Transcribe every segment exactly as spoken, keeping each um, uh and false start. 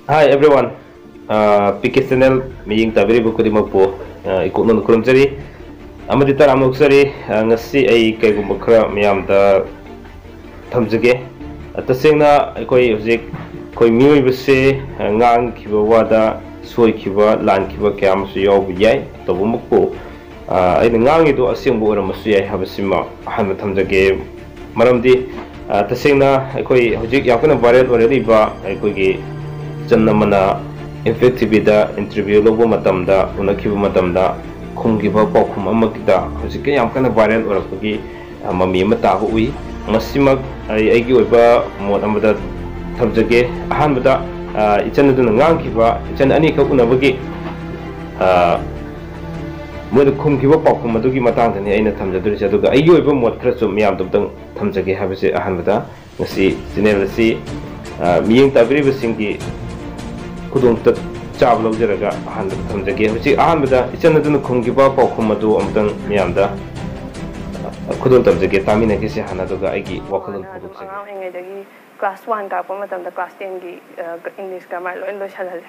Hi everyone, P K channel ꯃꯤꯠꯌꯦꯡ ꯇꯥꯕꯤꯔꯤꯕ ꯈꯨꯗꯤꯡꯃꯛꯄꯨ ꯑ, ꯏꯀꯣꯛꯅꯅ ꯈꯨꯔꯨꯝꯖꯔꯤ ꯑꯃꯗꯤ ꯇꯔꯥꯝꯅ ꯑꯣꯛꯆꯔꯤ꯫ ꯑ, ꯉꯁꯤ ꯑꯩ ꯀꯩꯒꯨꯝꯕ ꯈꯔ ꯃꯌꯥꯝꯗ ꯊꯝꯖꯒꯦ꯫ ꯑ, ꯇꯁꯦꯡꯅ ꯑꯩꯈꯣꯏ ꯍꯧꯖꯤꯛ ꯑꯩꯈꯣꯏ ꯃꯤꯑꯣꯏꯕꯁꯦ, ꯑ, ꯉꯥꯡꯈꯤꯕ ꯋꯥꯗ ꯁꯣꯏꯈꯤꯕ, ꯂꯥꯟꯈꯤꯕ ꯀꯌꯥ ꯑꯃꯁꯨ ꯌꯥꯎꯕ ꯌꯥꯏ꯫ ꯇꯧꯕꯃꯛꯄꯨ, ꯑ, ꯑꯩꯅ ꯉꯥꯡꯉꯤꯗꯣ ꯑꯁꯦꯡꯕ ꯑꯣꯏꯔꯝꯕꯁꯨ ꯌꯥꯏ ꯍꯥꯏꯕꯁꯤꯃ ꯑꯍꯥꯟꯕ ꯊꯝꯖꯒꯦ꯫ ꯃꯔꯝꯗꯤ, ꯑ, ꯇꯁꯦꯡꯅ ꯑꯩꯈꯣꯏ ꯍꯧꯖꯤꯛ ꯌꯥꯝ ꯀꯟꯅ viral ꯑꯣꯏꯔꯛꯂꯤꯕ ꯑꯩꯈꯣꯏꯒꯤ ꯏꯆꯟ ꯑꯃꯅ ꯏꯝꯄꯦꯛ ꯇꯤ ꯚꯤꯗ interview ꯂꯧꯕ ꯃꯇꯝꯗ, ꯎꯅꯈꯤꯕ ꯃꯇꯝꯗ ꯈꯨꯝꯈꯤꯕ ꯄꯥꯎꯈꯨꯝ ꯑꯃꯒꯤꯗ ꯍꯧꯖꯤꯛꯀꯤ ꯌꯥꯝ ꯀꯟꯅ viral ꯑꯣꯏꯔꯛꯄꯒꯤ, ꯑ, ꯃꯃꯤ ꯑꯃ ꯇꯥꯕ ꯎꯏ꯫ ꯃꯁꯤꯃꯛ ꯑꯩ ꯑꯩꯒꯤ ꯑꯣꯏꯕ ꯃꯣꯠ ꯑꯃꯗ ꯊꯝꯖꯒꯦ꯫ ꯑꯍꯥꯟꯕꯗ, ꯑ, ꯏꯆꯟ ꯑꯗꯨꯅ ꯉꯥꯡꯈꯤꯕ, ꯏꯆꯟ ꯑꯅꯤꯈꯛ ꯎꯅꯕꯒꯤ, ꯑ, ꯃꯣꯏꯅ ꯈꯨꯝꯈꯤꯕ ꯄꯥꯎꯈꯨꯝ ꯑꯗꯨꯒꯤ ꯃꯇꯥꯡꯗꯅꯤ ꯑꯩꯅ ꯊꯝꯖꯗꯣꯔꯤꯁꯦ꯫ ꯑꯗꯨꯒ ꯑꯩꯒꯤ ꯑꯣꯏꯕ ꯃꯣꯠ ꯈꯔꯁꯨ ꯃꯤꯌꯥꯝꯗ ꯑꯃꯨꯛꯇꯪ ꯊꯝꯖꯒꯦ ꯍꯥꯏꯕꯁꯦ ꯑꯍꯥꯟꯕꯗ꯫ ꯉꯁꯤ ꯆꯦꯅꯦꯜ ꯑꯁꯤ, ꯑ, ꯃꯤꯠꯌꯦꯡ ꯇꯥꯕꯤꯔꯤꯕꯁꯤꯡꯒꯤ ꯈꯨꯗꯣꯡ ꯆꯥꯕ ꯂꯧꯖꯔꯒ ꯑꯍꯥꯟꯕꯗ ꯊꯝꯖꯒꯦ꯫ ꯍꯧꯖꯤꯛ ꯑꯍꯥꯟꯕꯗ ꯏꯆꯟ ꯑꯗꯨꯅ ꯈꯨꯝꯈꯤꯕ ꯄꯥꯎꯈꯨꯝ ꯑꯗꯨ ꯑꯃꯨꯛꯇꯪ ꯃꯤꯌꯥꯝꯗ, ꯑ, ꯈꯨꯗꯣꯜ ꯇꯝꯖꯒꯦ, ꯇꯥꯃꯤꯟꯅꯈꯤꯁꯦ ꯍꯥꯟꯅ, ꯑꯗꯨꯒ ꯑꯩꯒꯤ ꯋꯥꯈꯜꯂꯣꯟ ꯑꯗꯨꯝ ꯐꯣꯡꯗꯣꯛꯆꯒꯦ꯫ ꯑꯉꯥꯡ ꯑꯣꯏꯔꯤꯉꯩꯗꯒꯤ class one ꯀꯥꯔꯛꯄ ꯃꯇꯝꯗ class tenꯒꯤ, ꯑ, English grammar ꯂꯣꯏ ꯂꯣꯏꯁꯜꯍꯜꯂꯦ꯫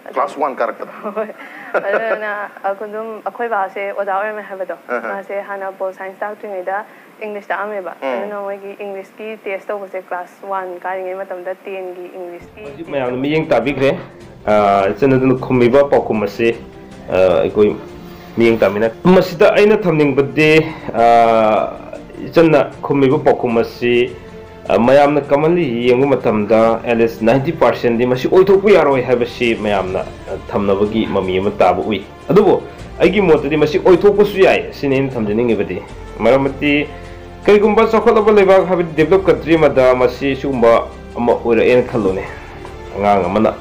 ꯑꯗꯨ class one ꯀꯥꯔꯛꯄꯗ? ꯍꯣꯏ꯫ ꯑꯗꯨꯅ ꯑꯩꯈꯣꯏ ꯑꯗꯨꯝ ꯑꯩꯈꯣꯏ ꯕꯥꯁꯦ ꯑꯣꯖꯥ ꯑꯣꯏꯔꯝꯃꯦ ꯍꯥꯏꯕꯗꯣ, ꯑꯍ꯫ ꯃꯥꯁꯦ ꯍꯥꯟꯅ pol science ꯇꯥꯛꯇ꯭ꯔꯤꯉꯩꯗ English ꯇꯥꯛꯑꯝꯃꯦꯕ꯫ ꯎꯝ꯫ ꯑꯗꯨꯅ ꯃꯣꯏꯒꯤ Englishꯀꯤ test ꯇꯧꯕꯁꯦ class one ꯀꯥꯔꯤꯉꯩ ꯃꯇꯝꯗ tenꯒꯤ Englishꯀꯤ ꯍꯧꯖꯤꯛ test ꯃꯌꯥꯝꯅ ꯇꯧꯕꯁꯦ꯫ ꯃꯤꯠꯌꯦꯡ ꯇꯥꯕꯤꯈ꯭ꯔꯦ꯫ ꯑ, ꯏꯆꯟ ꯑꯗꯨꯅ ꯈꯨꯝꯃꯤꯕ ꯄꯥꯎꯈꯨꯝ ꯑꯁꯤ, ꯑ, ꯑꯩꯈꯣꯏ ꯃꯤꯠꯌꯦꯡ ꯇꯥꯃꯤꯟꯅ-, ꯃꯁꯤꯗ ꯑꯩꯅ ꯊꯝꯅꯤꯡꯕꯗꯤ, ꯑ, ꯏꯆꯟꯅ ꯈꯨꯝꯃꯤꯕ ꯄꯥꯎꯈꯨꯝ ꯑꯁꯤ, ꯑ, ꯃꯌꯥꯝꯅ commonly ꯌꯦꯡꯕ ꯃꯇꯝꯗ at least ninety percentꯗꯤ ꯃꯁꯤ ꯑꯣꯏꯊꯣꯛꯄ ꯌꯥꯔꯣꯏ ꯍꯥꯏꯕꯁꯤ ꯃꯌꯥꯝꯅ, ꯑ, ꯊꯝꯅꯕꯒꯤ ꯃꯃꯤ ꯑꯃ ꯇꯥꯕ ꯎꯏ꯫ ꯑꯗꯨꯕꯨ ꯑꯩꯒꯤ ꯃꯣꯠꯇꯗꯤ ꯃꯁꯤ ꯑꯣꯏꯊꯣꯛꯄꯁꯨ ꯌꯥꯏ, ꯁꯤꯅꯤ ꯑꯩꯅ ꯊꯝꯖꯅꯤꯡꯉꯤꯕꯗꯤ꯫ ꯃꯔꯝꯗꯤ ꯀꯔꯤꯒꯨꯝꯕ ꯆꯥꯎꯈꯠꯂꯕ ꯂꯩꯕꯥꯛ, ꯍꯥꯏꯕꯗꯤ develop country ꯑꯃꯗ ꯃꯁꯤ ꯁꯤꯒꯨꯝꯕ ꯑꯃ ꯑꯣꯏꯔꯛꯑꯦꯅ ꯈꯜꯂꯨꯅꯦ꯫ ꯑꯉꯥꯡ ꯑꯃꯅ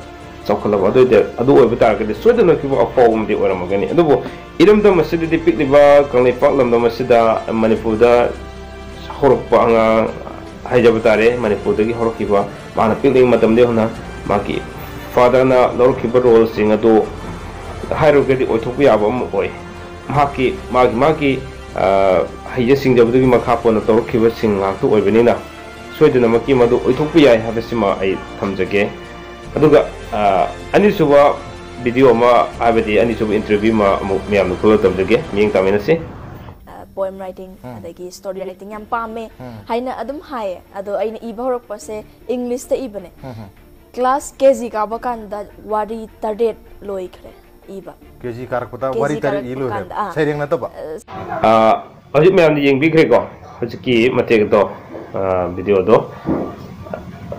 ꯆꯥꯎꯈꯠꯂꯕ ꯑꯗꯨ ꯑꯣꯏꯇ-, ꯑꯗꯨ ꯑꯣꯏꯕ ꯇꯥꯔꯒꯗꯤ ꯁꯣꯏꯗꯅ ꯐꯤꯕꯝ ꯑꯐꯥꯎꯕ ꯑꯃꯗꯤ ꯑꯣꯏꯔꯝꯃꯒꯅꯤ꯫ ꯑꯗꯨꯕꯨ ꯏꯔꯝꯗꯝ ꯑꯁꯤꯗꯗꯤ, ꯄꯤꯛꯂꯤꯕ ꯀꯪꯂꯩꯄꯥꯛ ꯂꯝꯗꯝ ꯑꯁꯤꯗ, ꯃꯅꯤꯄꯨꯔꯗ ꯍꯧꯔꯛꯄ ꯑꯉꯥꯡ ꯍꯥꯏꯖꯕ ꯇꯥꯔꯦ, ꯃꯅꯤꯄꯨꯔꯗꯒꯤ ꯍꯧꯔꯛꯈꯤꯕ, ꯃꯥꯅ ꯄꯤꯛꯂꯤꯉꯩ ꯃꯇꯝꯗꯒꯤ ꯍꯧꯅ ꯃꯥꯒꯤ fatherꯅ ꯂꯧꯔꯛꯈꯤꯕ roleꯁꯤꯡ ꯑꯗꯨ ꯍꯥꯏꯔꯨꯔꯒꯗꯤ ꯑꯣꯏꯊꯣꯛꯄ ꯌꯥꯕ ꯑꯃ ꯑꯣꯏ꯫ ꯃꯍꯥꯛꯀꯤ, ꯃꯥꯒꯤ, ꯃꯥꯒꯤ, ꯑ, ꯍꯩꯖ ꯁꯤꯡꯖꯕꯗꯨꯒꯤ ꯃꯈꯥ ꯄꯣꯟꯅ ꯇꯧꯔꯛꯈꯤꯕꯁꯤꯡ ꯉꯥꯛꯇ ꯑꯣꯏꯕꯅꯤꯅ, ꯁꯣꯏꯗꯅꯃꯛꯀꯤ ꯃꯗꯨ ꯑꯣꯏꯊꯣꯛꯄ ꯌꯥꯏ ꯍꯥꯏꯕꯁꯤꯃ ꯑꯩ ꯊꯝꯖꯒꯦ꯫ ꯑꯗꯨꯒ ꯑ, ꯑꯅꯤꯁꯨꯕ ꯚꯤꯗꯤꯑꯣ ꯑꯃ, ꯍꯥꯏꯕꯗꯤ ꯑꯅꯤꯁꯨꯕ ꯏꯟꯇꯔꯚ꯭ꯌꯨ ꯑꯃ ꯑꯃꯨꯛ ꯃꯌꯥꯝꯗ ꯈꯨꯂꯣꯜ ꯇꯝꯖꯒꯦ, ꯃꯤꯠꯌꯦꯡ ꯇꯥꯃꯤꯟꯅꯁꯤ꯫ ꯄꯣꯏꯝ ꯔꯥꯏꯇꯤꯡ ꯑꯗꯒꯤ ꯁ꯭ꯇꯣꯔꯤ ꯔꯥꯏꯇꯤꯡ ꯌꯥꯝ ꯄꯥꯝꯃꯦ ꯍꯥꯏꯅ ꯑꯗꯨꯝ ꯍꯥꯏꯌꯦ꯫ ꯑꯗꯣ ꯑꯩꯅ ꯏꯕ ꯍꯧꯔꯛꯄꯁꯦ ꯏꯪꯂꯤꯁꯇ ꯏꯕꯅꯦ꯫ ꯀ꯭ꯂꯥꯁ ꯀꯦ ꯖꯤ ꯀꯥꯕ ꯀꯥꯟꯗ ꯋꯥꯔꯤ ꯇꯔꯦꯠ ꯂꯣꯏꯈ꯭ꯔꯦ ꯏꯕ꯫ ꯀꯦ ꯖꯤ ꯀꯥꯔꯛꯄꯗ ꯀꯦ ꯖꯤ ꯋꯥꯔꯤ ꯇꯔꯦꯠ ꯀꯥꯔꯛꯄ ꯏ ꯂꯣꯏꯈ꯭ꯔꯦ꯫ ꯀꯥꯟꯗ, ꯑꯥ꯫ ꯁꯩꯔꯦꯡ ꯅꯠꯇꯕ꯫ ꯑ, ꯍꯧꯖꯤꯛ ꯃꯌꯥꯝꯅ ꯌꯦꯡꯕꯤꯈ꯭ꯔꯦꯀꯣ, ꯍꯧꯖꯤꯛꯀꯤ ꯃꯇꯦꯛ ꯑꯗꯣ, ꯑ, ꯚꯤꯗꯤꯑꯣꯗꯣ꯫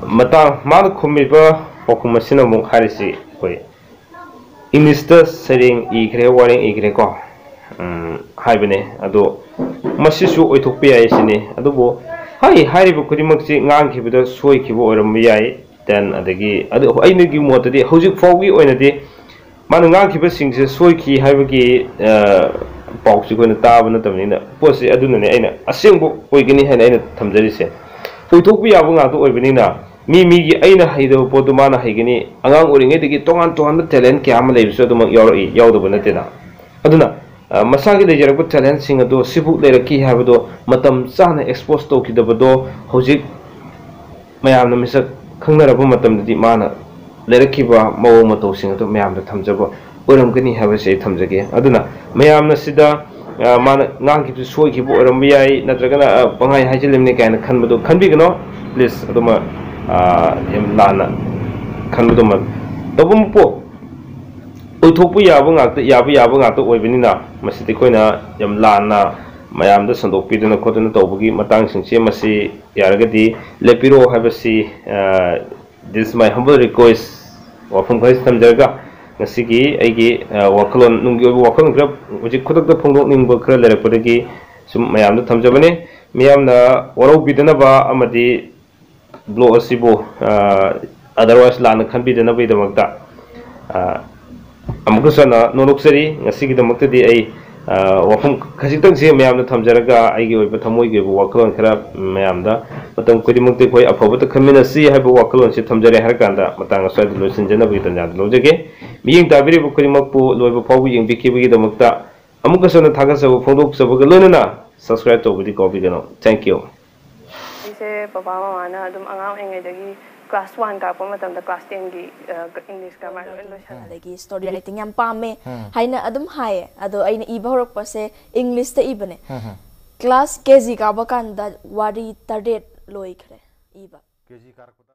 ꯃꯇꯥꯡ, ꯃꯥꯅ ꯈꯨꯝꯃꯤꯕ ꯄꯥꯎꯈꯨꯝ ꯑꯁꯤꯅ ꯑꯃꯨꯛ ꯍꯥꯏꯔꯤꯁꯤ ꯑꯩꯈꯣꯏ ꯏꯪꯂꯤꯁꯇ ꯁꯩꯔꯦꯡ ꯏꯈ꯭ꯔꯦ, ꯋꯥꯔꯦꯡ ꯏꯈ꯭ꯔꯦꯀꯣ, ꯎꯝ, ꯍꯥꯏꯕꯅꯦ꯫ ꯑꯗꯣ ꯃꯁꯤꯁꯨ ꯑꯣꯏꯊꯣꯛꯄ ꯌꯥꯏ ꯁꯤꯅꯤ꯫ ꯑꯗꯨꯕꯨ ꯍꯥꯏ-, ꯍꯥꯏꯔꯤꯕ ꯈꯨꯗꯤꯡꯃꯛꯁꯤ ꯉꯥꯡꯈꯤꯕꯗ ꯁꯣꯏꯈꯤꯕ ꯑꯣꯏꯔꯝꯕ ꯌꯥꯏ꯫ ꯗꯦꯟ ꯑꯗꯒꯤ ꯑꯗꯨ ꯑꯩꯅꯒꯤ ꯃꯣꯠꯇꯗꯤ ꯍꯧꯖꯤꯛ ꯐꯥꯎꯒꯤ ꯑꯣꯏꯅꯗꯤ ꯃꯥꯅ ꯉꯥꯡꯈꯤꯕꯁꯤꯡꯁꯦ ꯁꯣꯏꯈꯤ ꯍꯥꯏꯕꯒꯤ, ꯑ, ꯄꯥꯎꯁꯤ ꯑꯩꯈꯣꯏꯅ ꯇꯥꯕ ꯅꯠꯇꯕꯅꯤꯅ, ꯄꯣꯠꯁꯤ ꯑꯗꯨꯅꯅꯦ ꯑꯩꯅ ꯑꯁꯦꯡꯕ ꯑꯣꯏꯒꯅꯤ ꯍꯥꯏꯅ ꯑꯩꯅ ꯊꯝꯖꯔꯤꯁꯦ꯫ ꯑꯣꯏꯊꯣꯛꯄ ꯌꯥꯕ ꯉꯥꯛꯇ ꯑꯣꯏꯕꯅꯤꯅ ꯃꯤ ꯃꯤꯒꯤ, ꯑꯩꯅ ꯍꯩꯗꯕ ꯄꯣꯠꯇꯨ ꯃꯥꯅ ꯍꯩꯒꯅꯤ꯫ ꯑꯉꯥꯡ ꯑꯣꯏꯔꯤꯉꯩꯗꯒꯤ ꯇꯣꯉꯥꯟ ꯇꯣꯉꯥꯟꯕ ꯇꯦꯂꯦꯟ ꯀꯌꯥ ꯑꯃ ꯂꯩꯕꯁꯨ ꯑꯗꯨꯃꯛ ꯌꯥꯎꯔꯛꯏ, ꯌꯥꯎꯗꯕ ꯅꯠꯇꯦꯗ꯫ ꯑꯗꯨꯅ, ꯑ, ꯃꯁꯥꯒꯤ ꯂꯩꯖꯔꯛꯄ ꯇꯦꯂꯦꯟꯁꯤꯡ ꯑꯗꯨ ꯁꯤꯕꯨ ꯂꯩꯔꯛꯈꯤ ꯍꯥꯏꯕꯗꯨ ꯃꯇꯝ ꯆꯥꯅ ꯑꯦꯛꯁꯄꯣꯖ ꯇꯧꯈꯤꯗꯕꯗꯣ ꯍꯧꯖꯤꯛ ꯃꯌꯥꯝꯅ ꯃꯤꯁꯛ ꯈꯪꯅꯔꯕ ꯃꯇꯝꯗꯗꯤ ꯃꯥꯅ ꯂꯩꯔꯛꯈꯤꯕ ꯃꯑꯣꯡ ꯃꯇꯧꯁꯤꯡ ꯑꯗꯨ ꯃꯌꯥꯝꯗ ꯊꯝꯖꯕ ꯑꯣꯏꯔꯝꯒꯅꯤ ꯍꯥꯏꯕꯁꯤ ꯑꯩ ꯊꯝꯖꯒꯦ꯫ ꯑꯗꯨꯅ ꯃꯌꯥꯝꯅ ꯁꯤꯗ, ꯑ, ꯃꯥꯅ ꯉꯥꯡꯈꯤꯕꯁꯤ ꯁꯣꯏꯈꯤꯕ ꯑꯣꯏꯔꯝꯕ ꯌꯥꯏ, ꯅꯠꯇ꯭ꯔꯒꯅ, ꯑ, ꯄꯪꯍꯥꯏ ꯍꯥꯏꯖꯤꯜꯂꯤꯕꯅꯤ ꯀꯥꯏꯅ ꯈꯟꯕꯗꯣ ꯈꯟꯕꯤꯒꯅꯣ, ꯄ꯭ꯂꯤꯖ꯫ ꯑꯗꯨꯃ, ꯑ, ꯌꯥꯝ ꯂꯥꯟꯅ ꯈꯟꯕꯗꯨꯃ ꯇꯧꯕꯃꯛꯄꯨ ꯑꯣꯏꯊꯣꯛꯄ ꯌꯥꯕ ꯉꯥꯛꯇ, ꯌꯥꯕ ꯌꯥꯕ ꯉꯥꯛꯇ ꯑꯣꯏꯕꯅꯤꯅ ꯃꯁꯤꯗꯤ ꯑꯩꯈꯣꯏꯅ ꯌꯥꯝ ꯂꯥꯟꯅ ꯃꯌꯥꯝꯗ ꯁꯟꯗꯣꯛꯄꯤꯗꯅ ꯈꯣꯠꯇꯅ ꯇꯧꯕꯒꯤ ꯃꯇꯥꯡꯁꯤꯡꯁꯦ ꯃꯁꯤ ꯌꯥꯔꯒꯗꯤ ꯂꯦꯞꯄꯤꯔꯣ ꯍꯥꯏꯕꯁꯤ, ꯑ, this is my humble request꯫ ꯋꯥꯐꯝ ꯈꯔꯁꯤ ꯊꯝꯖꯔꯒ ꯉꯁꯤꯒꯤ ꯑꯩꯒꯤ, ꯑ, ꯋꯥꯈꯜꯂꯣꯟ, ꯅꯨꯡꯒꯤ ꯑꯣꯏꯕ ꯋꯥꯈꯜꯂꯣꯟ ꯈꯔ ꯍꯧꯖꯤꯛ ꯈꯨꯗꯛꯇ ꯐꯣꯡꯗꯣꯛꯅꯤꯡꯕ ꯈꯔ ꯂꯩꯔꯛꯄꯗꯒꯤ ꯁꯨꯝ ꯃꯌꯥꯝꯗ ꯊꯝꯖꯕꯅꯤ꯫ ꯃꯤꯌꯥꯝꯅ ꯋꯥꯔꯧꯕꯤꯗꯅꯕ ꯑꯃꯗꯤ ꯕ꯭ꯂꯣꯛ ꯑꯁꯤꯕꯨ, ꯑ, otherwise ꯂꯥꯟꯅ ꯈꯟꯕꯤꯗꯅꯕꯒꯤꯗꯃꯛꯇ, ꯑ, ꯑꯃꯨꯛꯀꯁꯨ ꯍꯟꯅ ꯅꯣꯂꯣꯛꯆꯔꯤ꯫ ꯉꯁꯤꯒꯤꯗꯃꯛꯇꯗꯤ ꯑꯩ, ꯑ, ꯋꯥꯐꯝ ꯈꯖꯤꯛꯇꯪꯁꯤ ꯃꯌꯥꯝꯗ ꯊꯝꯖꯔꯒ ꯑꯩꯒꯤ ꯑꯣꯏꯕ ꯊꯃꯣꯏꯒꯤ ꯑꯣꯏꯕ ꯋꯥꯈꯜꯂꯣꯟ ꯈꯔ ꯃꯌꯥꯝꯗ, ꯃꯇꯝ ꯈꯨꯗꯤꯡꯃꯛꯇ ꯑꯩꯈꯣꯏ ꯑꯐꯕꯇ ꯈꯟꯃꯤꯟꯅꯁꯤ ꯍꯥꯏꯕ ꯋꯥꯈꯜꯂꯣꯟꯁꯤ ꯊꯝꯖꯔꯦ ꯍꯥꯏꯔ ꯀꯥꯟꯗ ꯃꯇꯥꯡ ꯑꯁ꯭ꯋꯥꯏꯗ ꯂꯣꯏꯁꯤꯟꯖꯅꯕꯒꯤ ꯇꯥꯟꯖꯥꯗꯨ ꯂꯧꯖꯒꯦ꯫ ꯃꯤꯠꯌꯦꯡ ꯇꯥꯕꯤꯔꯤꯕ ꯈꯨꯗꯤꯡꯃꯛꯄꯨ ꯂꯣꯏꯕ ꯐꯥꯎꯕ ꯌꯦꯡꯕꯤꯈꯤꯕꯒꯤꯗꯃꯛꯇ ꯑꯃꯨꯛꯀꯁꯨ ꯍꯟꯅ ꯊꯥꯒꯠꯆꯕ ꯐꯣꯡꯗꯣꯛꯆꯕꯒ ꯂꯣꯏꯅꯅ subscribe ꯇꯧꯕꯗꯤ ꯀꯥꯎꯕꯤꯒꯅꯨ꯫ Thank you꯫ ꯑꯩꯁꯦ ꯄꯄꯥ ꯃꯃꯥꯅ ꯑꯗꯨꯝ ꯑꯉꯥꯡ ꯑꯣꯏꯔꯤꯉꯩꯗꯒꯤ ꯀ꯭ꯂꯥꯁ ꯋꯥꯟ ꯀꯥꯔꯛꯄ ꯃꯇꯝꯗ ꯀ꯭ꯂꯥꯁ ꯇꯦꯟꯒꯤ ꯏꯪꯂꯤꯁ ꯒ꯭ꯔꯥꯃꯥꯔ ꯂꯣꯏ ꯂꯣꯏꯁꯜꯂꯦ꯫ ꯑꯗꯒꯤ ꯁ꯭ꯇꯣꯔꯤ ꯔꯥꯏꯇꯤꯡ ꯌꯥꯝ ꯄꯥꯝꯃꯦ ꯍꯥꯏꯅ ꯑꯗꯨꯝ ꯍꯥꯏꯌꯦ꯫ ꯑꯗꯣ ꯑꯩꯅ ꯏꯕ ꯍꯧꯔꯛꯄꯁꯦ ꯏꯪꯂꯤꯁꯇ ꯏꯕꯅꯦ꯫ ꯀ꯭ꯂꯥꯁ ꯀꯦ ꯖꯤ ꯀꯥꯕ ꯀꯥꯟꯗ ꯋꯥꯔꯤ ꯇꯔꯦꯠ ꯂꯣꯏꯈ꯭ꯔꯦ ꯏꯕ꯫ ꯀꯦ ꯖꯤ ꯀꯥꯔꯛꯄꯗ